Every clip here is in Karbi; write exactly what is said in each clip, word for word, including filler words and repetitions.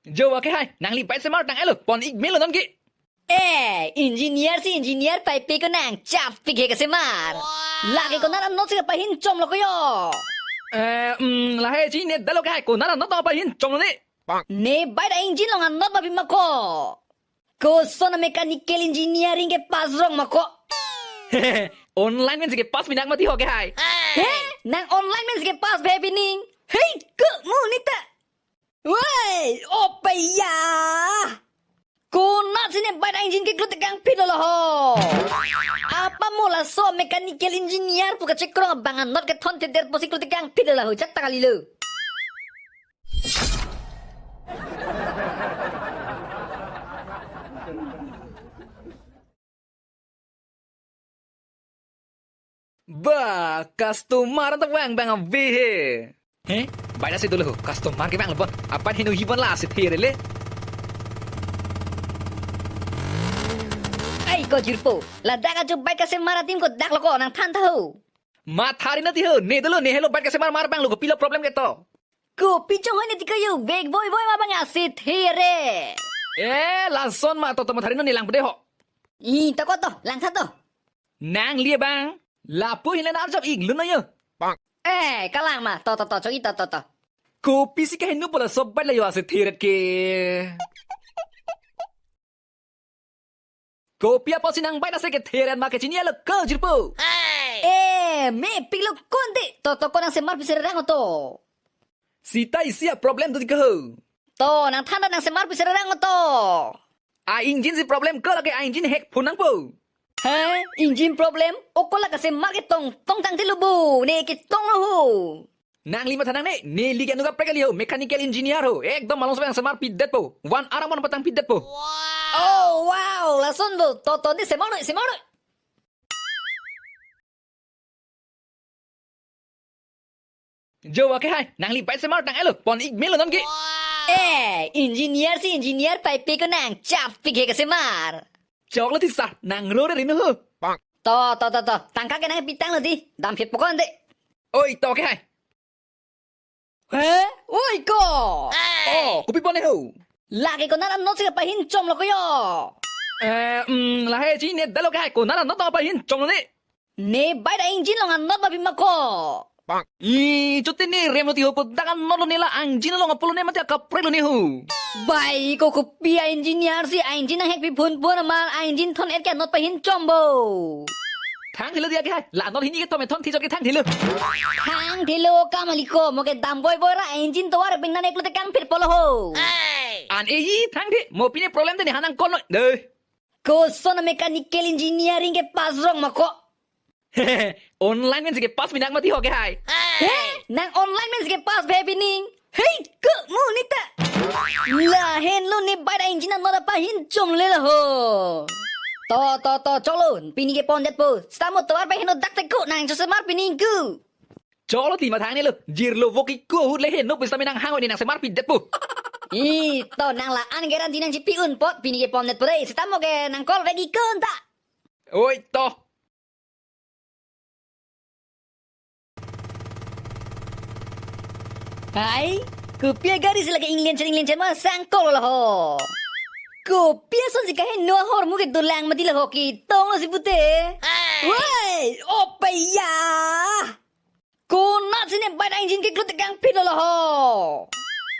Jo, ake hai, nangli bike semar tang elo, pon-ik melo non ke. Eh, engineer si engineer pai pe ko nang chap pik he kasemar. Lake konat anot si kapahin chom lo ko yo. Eh, mm, lahai chinine det lo ke hai, konat anot kapahin chom lo ne. Ne bike a-engine along anot ma pi ma ko. Koson a-mechanical engineering ke pass rong ma ko. Online men si ke pass pinak mati ho ke hai. He? Nang online men si ke pass be pining. Hei, ke mu nita. Woi, opeya. Konat si ne bike a-engine ke klute kangpit lo ho. Apa mo laso mechanical engineer pu kachekrong abang anot kethon thedet pusi klute kangpit lo ho. Chak ta kalilo. Ba, customer ta vang bang ave he. He? Bike asi dolo ho, customer ke vang lo bon. Apan heno hi bon la asit here le. Ai ko jirpo, ladak ajo bike kasemar adim ko dak lo ko nangthan tha ho. Mathari nati ho, ne dolo ne helo bike kasemar mar bang lo, kopi lo problem ke to. Kopi chonghoi ne ti kayo, vek voi voi ma bang asit here. Eh, lason ma to to mathari no ne lang pede ho. I to ko to, langtha to. Nangli bang, lapu hinle nar jap ik lun na yo. Eh, kalang ma, to to to, chok i to to to. Kopisi kaheno pu laso bike la yo asit here ke. Kopi apotsi nang bike ase ke theren ma ke chini alo ko jirpo. Eh, mepik lo konde. To to ko nang semar pi serang to. Sita isi a-problem do di ko. To nangthan ta nang semar pi serang to. A-engine si problem ko lake a-engine hek phun nangpo. He, engine problem? O ko la kasemar ke tong tong tang thilo bo. Ne ke tong lo ho. Nangli matha nangne, neli ke anu kaprek kali ho, mechanical engineer ho. Ekdom malom sobe nang semar pidet po. One hour amon patang pidet po. Oh, wow, lason bo. To to ne semar noi, semar noi. Jo, ake hai, nangli bike semar tang elo, pon-ik melo non ke. Eh, engineer si engineer pai pe ko nang chap pik he kasemar. Choklo ti sir, nang rore ri nu ho. To to to to, tangka ke nang pitang lo di, dam phit po konde. Oi, to ke hai. He? Oi ko. Oh, kopi pon ne ho. Lake konat anot si kapahin chom lo ko yo. Eh, mm, lahai chinine det lo ke hai, konat anot kapahin chom lo ne. Ne bike a-engine along anot ma pi ma ko. I, chute ne rem lo ti ho, kodak anot lo ne, la a-engine along apot lo ne mate kaprek lo ne ho. Bai ko kopi a-engineer si a-engine nang hek pi phun phun ma a-engine thon et ke anot pahin chom bo. Thang thilo dia ke hai, la anot hini ke thom e thon thi chot ke thang thilo. Thang thilo ka mali ko, mo ke dam boi boi ra engine tovar bing nan eklo te kangpit po lo ho. An e yi thang thi, mo pine problem te ne ha nang call noi. Dei. Koson a-mechanical engineering ke pass rong ma ko. Online men si ke pass pinak mati ho ke hai. He? Nang online men si ke pass be pining. Hei, ke mu nita. Lahenlo ne bike a-engine anot pahin chom le la ho. To to to, choklo, pini ke pon det po. Sita mo tovar pai heno dak te ko nang cho semar pining ku. Choklo ti mathang ne lo. Jirlo vo ki ko hut le heno pu sita me nang hang oi ne nang semar pidet po. I, to nang la-an guarantee nang chipi un pot, pini ke pon det po dei. Sita mo ke nang call vek ik konta. Oi to. Hai, kopi agari si lake England chen England chen ma sangkok lo ho. Kopi ason si kaheno ahormu ke dolang mati lo ho, ketong lo si pute. Woi, opeya. Konat si ne bike a-engine ke klute kangpit lo ho.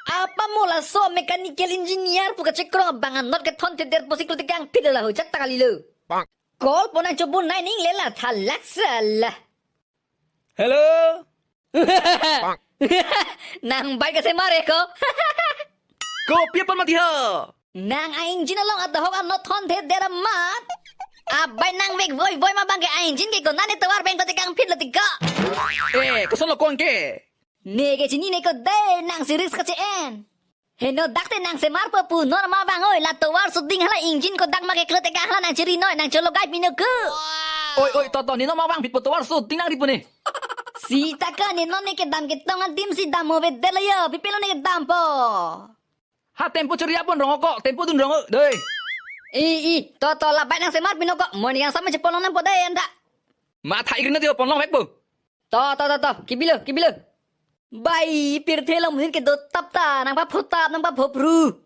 Apa mo laso mechanical engineer pu kachekrong abang anot kethon thedet pusi klute kangpit lo ho, chak ta kalilo. Call po nang chobun nai ning le la thalak sala. Hello? Nang bike kasemar e ko? Kopi apot mati ho? Nang a-engine along adahok anot thon thedet amat. Abai nang vek voi voi ma bang ke a-engine ke konat ne tovar beng ko te kangpit lo ti ko. Eh, koson lo kong ke? Ne ke chinine ko dei, nang si risk kache-en. Heno dak te nang semar po pu non ma vang oi, la tovar suding hala engine kodak ma ke klute ka hala nang chiri noi, nang cholo gai pino ku. Oi, oi, to to, ne non ma vang phit po, tovar suding nang ri po ne. Sita ka ne non ne kedam ketong adim si dam mo vedet lo yo, pi pe lo ne kedam po. Ha tempo chiri apon rong ko, tempo dun rong dei. I, i, to to, la bike nang semar pino ko, mo ne yang sama chepon long nang po dei anda. Matha ik ri nati ho, pon long vek po. To, to, to, to, kibilo, kibilo. Bai, pirthe along hin kedo tap ta, nang pa photap, nang pa phopru.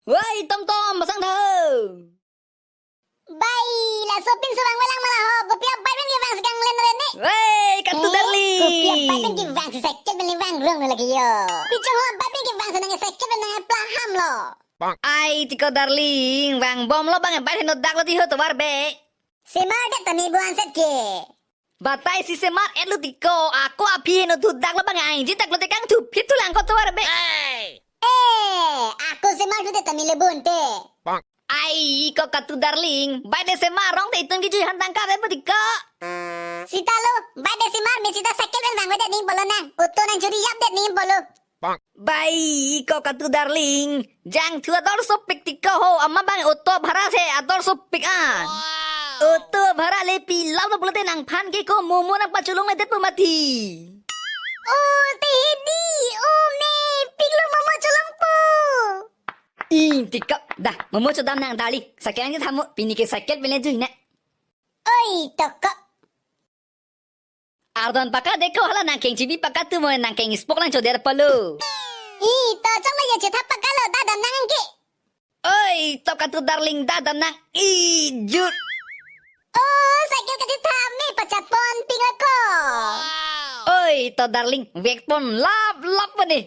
Woi, Tom Tom, pasang tha ho. Bai, laso pinso vangvelang ma la ho, kopi abai pen kevang si kanglen re ne. Woi, Katu He? Darling. Kopi abai pen kevang si cycle pen vang rong lagi yo. Pi chong ho abai pen kevang si nang cycle pen nang pla ham lo. Ai, tiko darling, vangbomlo bang abai heno dak lo ti ho tovar be. Semar det tame buan set ke. Batai si semar et lo tiko, ako aphi heno thu dak lo bang ai, ji tak lo te kangthu phit thu lang ko tovar be. Eh, ako semar thu det tame le bun te. Ai, ko Katu Darling, bai de semar rong te itum kejui han tangka de putiko. Sita lo, bai de semar me sita cycle pen vangvedet ning bolo nang, auto nang churi yapdet ning bolo. Bai, ko Katu Darling, jangthu ador sopik tiko ho, amat bang auto bhara se ador sopik an. Auto bhara le pi lau lo pulote nangphan ke ko momo nangpacholong le det po mati. O, te hedi, o me, pik lo momo cholong po. I, tiko, da, momo chodam nang darling, cycle nang thamu, pini ke cycle pen le jui na. Oi, toko. Ardon paka deko hala nangkeng chibi paka tu mo nangkeng spok nang choder palo. I, to chong le ye chetha paka lo, da dam nang ke. Oi, to Katu Darling, da dam nang ijut. O, cycle kachetha me pachat pon ping ako. Oi, to darling, vek pon lap lap pon ni.